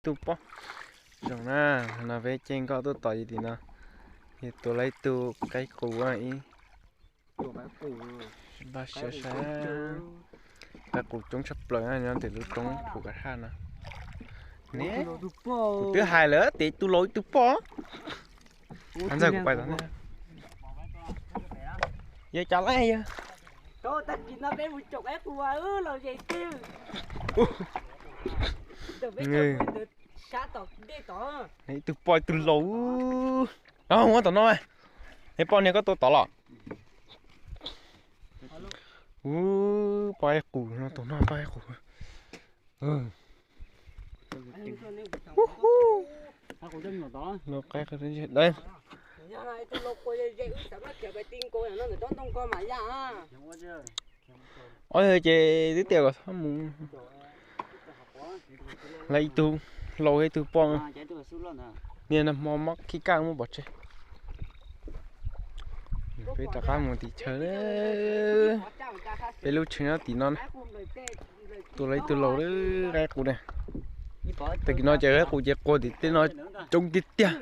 Tus pob zoo na, no peb caij nkoj tuaj tos yog tim no, yog tua lawv ib tug qaib qus ib. Npaj siab saib, qaib qus coob tshaj plaws nyob ntawm lub roob pum kav haj no. Ne, kuv twb hais lawm tias tus laus ib tug poj. Ntxawg kuv pais tod. Yog cas lawm yog. Ib tug poj ib tug laus. Muab tom no, es poj niag koj tua tod los? Ub, poj qaib qus no, tus no poj qaib qus. Ob, ces twb tias kom txhob mus. Lawv ib tug laus ib tug poj, niaj hnub hmo mob khib kaj muab pov tseg. Peb rov qab mus tim chaw. Peb lub tsheb nyob tim no. Tua lawv ib tug laus qaib qus na. Tag kis no ces qaib qus ces quaj tim tej no coob tiag tiag.